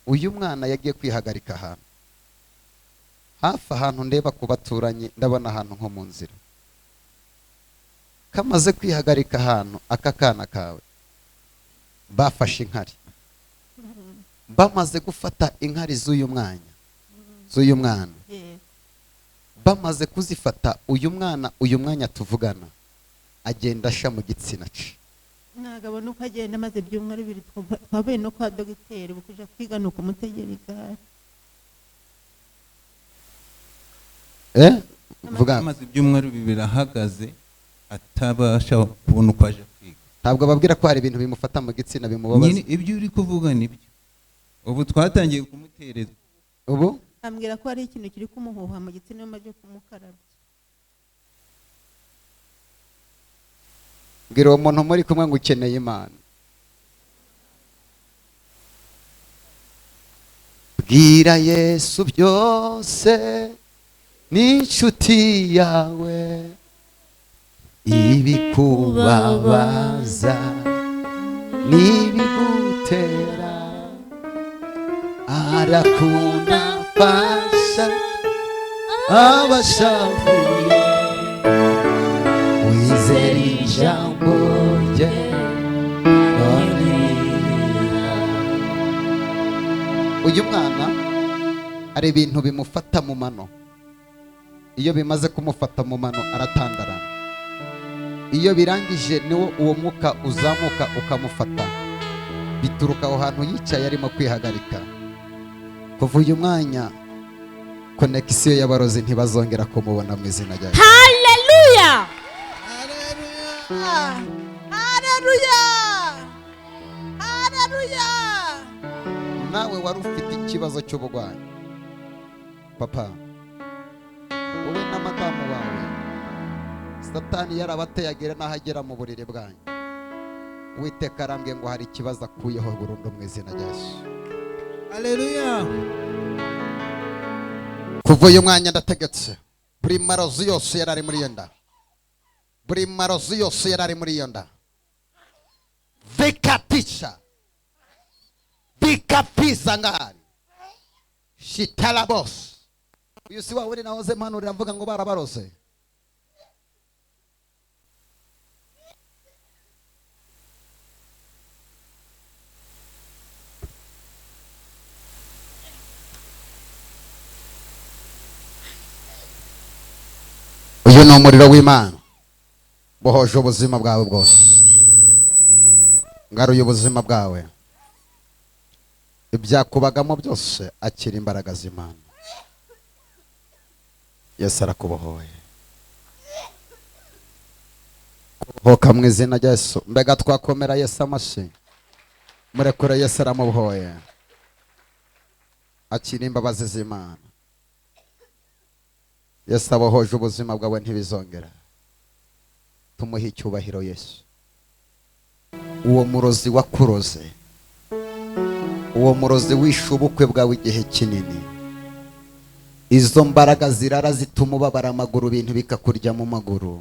Uyu mwana yagiye kwihagarika ahantu hafi, ahantu ndeba ku baturanyi, ndabona ahantu nko mu nzira. Kamaze kwihagarika ahantu, aka kana kawe bafashe inkari. Bamaze gufata inkari z'uyu mwanya, z'uyu mwana, bamaze kuzifata, uyu mwana, uyu mwanya tuvugana, agenda asha mu gitsina cye. Ntabwo abona uko agenda. Amaze ibyumweru 2 twavuye no kwa dogiteri, kuja kwiga ni ukumutegera igare. Vuga. Amaze ibyumweru 2 ahagaze, atabasha kubona uko aje kwiga. Ntabwo babwira ko hari ibintu bimufata mu gitsina bimubabaza. Nyine ibyo uri kuvuga nibyo. Ubu twatangiye kumutereza. Ubu ambwira ko hari ikintu kiri kumuhuha mu gitsina iyo amaze kumukarabya. Mbwira uwo muntu muri kumwe ngo ukeneye Imana. Bwira Yesu byose n'inshuti yawe, ibikubabaza n'ibigutera, arakunafasha abashavuye, wizera ijambo rye. Uyu mwana hari ibintu bimufata mu mano. Iyo bimaze kumufata mu mano aratandarana. Iyo birangije niwo uwo mwuka uzamuka ukamufata, bituruka aho hantu yicaye arimo kwihagarika. Kuva uyu mwanya connection y'abarozi ntibazongera kumubona mu izina rya Yesu. Haleluya! Haleluya! Haleluya! Nawe wari ufite ikibazo cy'uburwayi, papa, wowe na madamu wawe, Satani yarabateye agera n'aho agera mu buriri bwanyu. Uwiteka arambwiye ngo hari ikibazo akuyeho burundu mu izina rya Yesu. Haleluya! Kuva uyu mwanya ndategetse buri marozi yose yari ari muri iyo nda, buri marozi yose yari ari muri iyo nda, vikatisha vikapiza ngari shitarabos. Uyu si wa wundi nahoze mpanurira mvuga ngo barabarose. Uyu ni umuriro w'Imana bohoje ubuzima bwawe bwose, ngaruye ubuzima bwawe, ibyakubagamo byose akira imbaraga z'Imana. Yesu arakubohoye. Kubohoka mu izina rya Yesu. Mbega twakomera Yesu amashyi. Murekure, Yesu aramubohoye. Akira imbabazi z'Imana. Yesu abohoje ubuzima bwawe ntibizongera. Tumuhe icyubahiro Yesu. Uwo murozi wakuroze, uwo murozi wishe ubukwe bwawe igihe kinini, izo mbaraga zirara zituma ubabara amaguru, ibintu bikakurya mu maguru,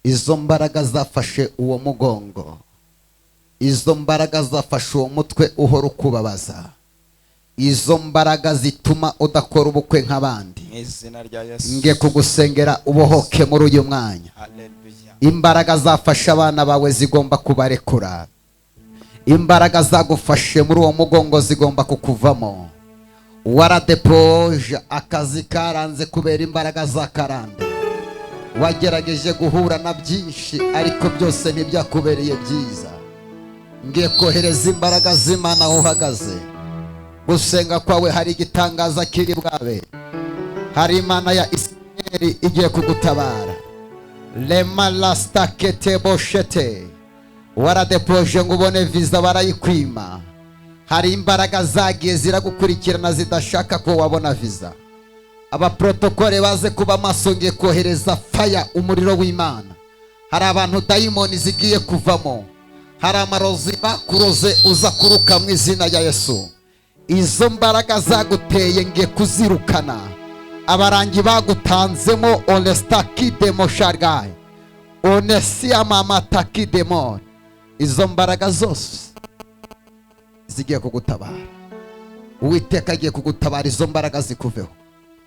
izo mbaraga zafashe uwo mugongo, izo mbaraga zafashe uwo mutwe uhora ukubabaza, izo mbaraga zituma udakora ubukwe nk'abandi, Mu izina rya Yesu. nge kugusengera ubohoke muri uyu mwanya. Haleluya. Imbaraga zafashe abana bawe zigomba kubarekura. Imbaraga zagufashe muri uwo mugongo zigomba kukuvamo. Waradepoje akazi karanze kubera imbaraga za karande. Wagerageje guhura na byinshi ariko byose ntibyakubereye byiza. Ngiye kohereza imbaraga z'Imana aho uhagaze. Gusenga kwawe hari igitangaza kiri bwabe. Hari Imana ya Isirayeli igiye kugutabara. Lema lastakete boshete. Waradepoje ngo ubone visa barayikwima. Hari imbaraga zagiye ziragukurikirana zidashaka ko wabona visa. Abaprotokole baze kuba maso, ngiye kohereza fire, umuriro w'Imana. Hari abantu dayimoni zigiye kuvamo. Hari amarozi bakuroze uza kuruka mu izina rya Yesu. Izo mbaraga zaguteye ngiye kuzirukana. Abarangi bagutanzemo onestaki demo shargai onesia mama taki demon, izo mbaraga zose zigiye kugutabara. Uwiteka agiye kugutabara, izo mbaraga zikuveho.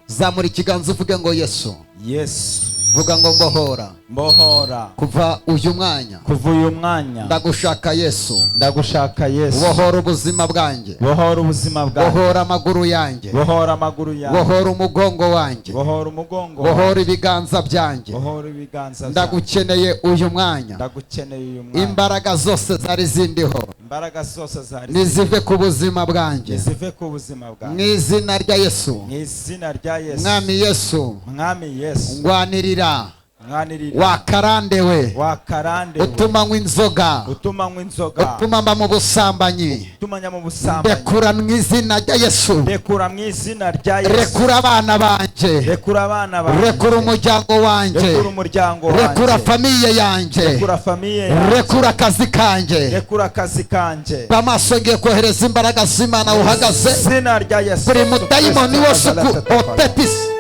Zamura ikiganza uvuge ngo: "Yesu." Yesu. Vuga ngo: "Mbohora." Mbohora. Kuva uyu mwanya, Kuva uyu mwanya, ndagushaka Yesu. Ndagushaka Yesu. Bohora ubuzima bwanjye. Bohora ubuzima bwanjye. Bohora amaguru yanjye. Bohora amaguru yawe. Bohora umugongo wanjye. Bohora umugongo Bohora wanjye. ibiganza byanjye. Bohora ibiganza byanjye. Ndagukeneye uyu mwanya. Ndagukeneye uyu mwanya. Imbaraga zose zari zindiho Imbaraga zose zari nizive ku buzima bwanjye. nizive ku buzima Mu bwanjye. izina rya Yesu. Mu izina rya Yesu. Mwami Yesu, Mwami Yesu, ngwanirira. Mwanirira. Wakarandewe, Wakarande we, utuma nywa inzoga, utuma nywa inzoga, utuma mba mu busambanyi, utuma njya mu busambanyi, rekura mu izina rya Yesu. Rekura mu izina rya Yesu. Rekura abana banjye. Rekura abana banjye. Rekura umuryango wanjye. Rekura umuryango Rekura wanjye. famille yanjye. Rekura famille yanjye. Rekura akazi kanjye. Rekura akazi kanjye. Amaso, ngiye kohereza imbaraga z'Imana uhagaze. Izina rya Yesu. Buri mudayimoni wose Kristo. otetisi,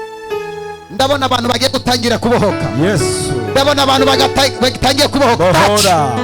ndabona abantu bagiye gutangira kubohoka. Yesu. Ndabona abantu batangiye kubohoka. Bohora.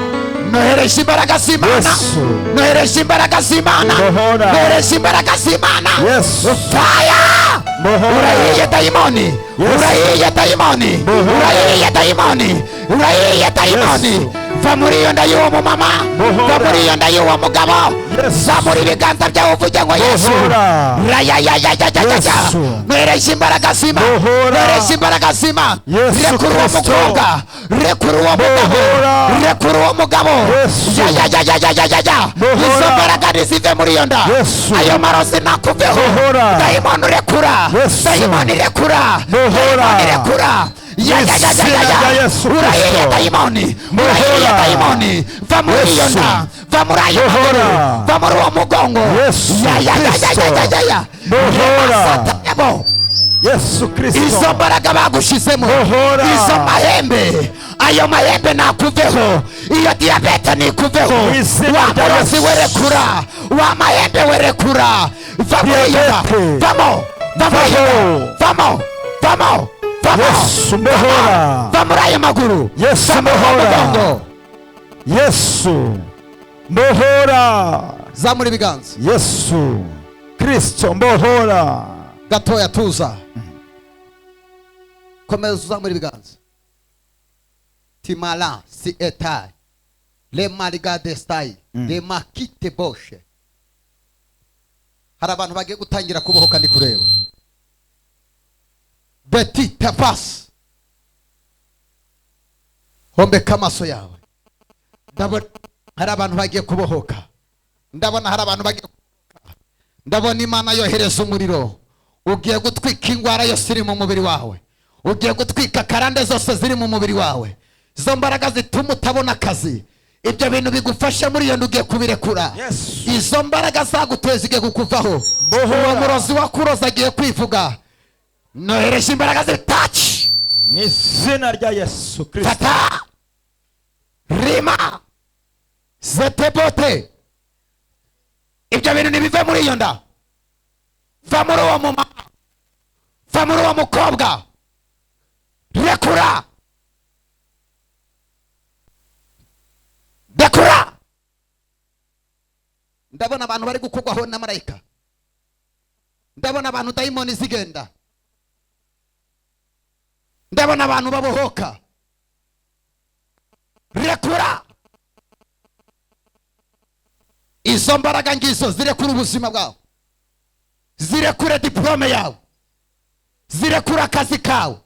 Nohereje imbaraga z'Imana. Yesu. Nohereje imbaraga z'Imana. Bohora. Nohereje imbaraga z'Imana. Yesu. Fire. Bohora. Urahiye dayimoni. Yesu. Urahiye dayimoni. Bohora. Urahiye dayimoni. Urahiye dayimoni. Yesu. Va muri iyo nda y'uwo mumama. Bohora. Va muri iyo nda y'uwo mugabo. Yesu. Zamura ibiganza byawe uvuge ngo: "Yesu." Bohora. Rayayayayayaya. Yesu. Nohereje imbaraga z'Imana. Bohora. Nohereje imbaraga z'Imana. Yesu Rekura uwo Kristo. mukobwa, rekura uwo mugabo. Bohora. Rekura uwo mugabo. Yesu. Yayayayayayaya. Bohora. Izo mbaraga nizive muri iyo nda. Yesu. Ayo marozi nakuveho. Bohora. Dayimoni, rekura. Yesu. Dayimoni, rekura. Bohora. Dayimoni, rekura. Izina Yayayayayaya. rya Yesu Urahiye Kristo. dayimoni. Bohora. Urahiye dayimoni. Va muri iyo Yesu. nda, va muri ayo Bohora. maguru, va muri uwo mugongo. Yesu Yayayayayaya. Bohora. Satayabo. Yesu Kristo. Izo mbaraga bagushizemo, Bohora. izo mahembe, ayo mahembe nakuveho, iyo diyabete nikuveho. Mu izina Wa rya murozi Yesu. werekura, wa mahembe werekura, va muri iyo nda. Diyabete. Vamo, va muri iyo nda. Vaho. Vamo, vamo, vamo. Yesu, mbohora. Va muri ayo maguru. Yesu, Va muri uwo mbohora. mugongo. Yesu, mbohora. Zamura ibiganza. Yesu Kristo, mbohora. Gatoya, tuza, komeza uzamura ibiganza. Timala si etai le marigadestai le makite boshe. Hari abantu bagiye gutangira kubohoka, ndi kureba beti tapasi. Hombeka amaso yawe. Ndabona hari abantu bagiye kubohoka. Ndabona hari abantu bagiye kubohoka. Ndabona Imana yohereza umuriro ugiye gutwika indwara yose iri mu mubiri wawe, ugiye gutwika karande zose ziri mu mubiri wawe. Izo mbaraga zituma utabona akazi, ibyo bintu bigufasha muri iyo nda, ugiye kubirekura. Yes. Izo mbaraga zaguteza zigiye kukuvaho. Bohora. Uwo murozi wakuroza agiye kwivuga. Nohereje imbaraga zitaci. Mu izina rya Yesu Kristo. Fata rima zetebote. Ibyo bintu ntibive muri iyo nda. Va muri uwo mumama, va muri uwo mukobwa. Rekura, rekura. Ndabona abantu bari gukorwaho na marayika. Ndabona abantu dayimoni zigenda. Ndabona abantu babohoka. Rekura izo mbaraga ngizo zirekura ubuzima bwawe, zirekure diporome yawe, zirekura akazi kawe.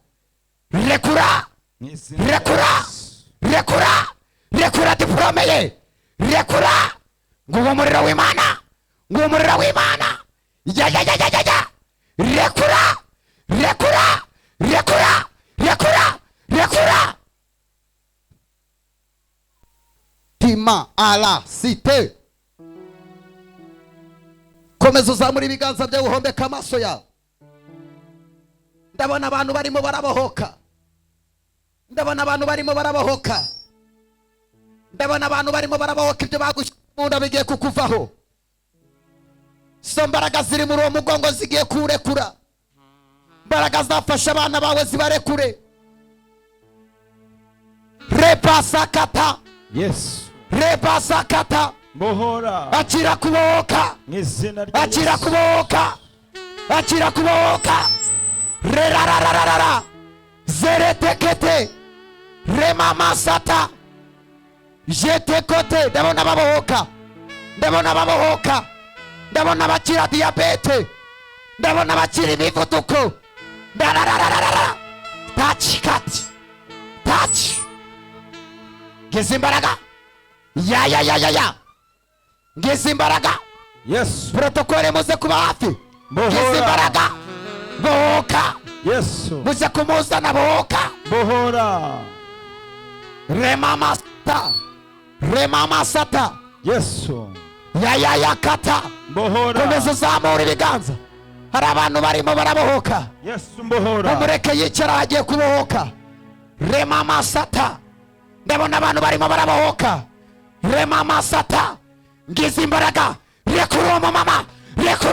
Rekura. Mu izina rya Rekura. Yesu. Rekura, rekura diporome ye, rekura. Nguwo umuriro w'Imana, nguwo umuriro w'Imana. Ya ya ya ya ya ya. Rekura, rekura, rekura, rekura, rekura. Tima ala site. Komeza uzamura ibiganza byawe, uhombeka amaso yawe. Ndabona abantu barimo barabohoka. Ndabona abantu barimo barabohoka. Ndabona abantu barimo barabohoka. Ibyo bagushyira mu nda bigiye kukuvaho. Izo mbaraga ziri muri uwo mugongo zigiye kuwurekura. Imbaraga zafashe abana bawe zibarekure. Rebasakata. Yesu. Rebasakata. Mbohora. Akira kubohoka. Mu izina rya Akira Yesu. kubohoka, akira kubohoka. Rerarararara, zeretekete, remamasata, jetekote. Ndabona babohoka, ndabona babohoka, ndabona bakira diyabete, ndabona bakira imivuduko. Ndararararara, touch, kati, touch. Ngize imbaraga, ya ya ya ya ya, ngize imbaraga. Yesu. Protokole, muze kuba hafi. Ngize Mbohora. imbaraga, bohoka. Yesu. Muze kumuzana, bohoka. Mbohora. Remamasata, remamasata. Yesu. Ya ya ya, kata. Mbohora. Komeza uzamura ibiganza, hari abantu barimo barabohoka. Yesu, mbohora. Mumureke yicara, agiye kubohoka. Remamasata, ndabona abantu barimo barabohoka. Remamasata, ngize imbaraga, rekura uwo mumama, rekura.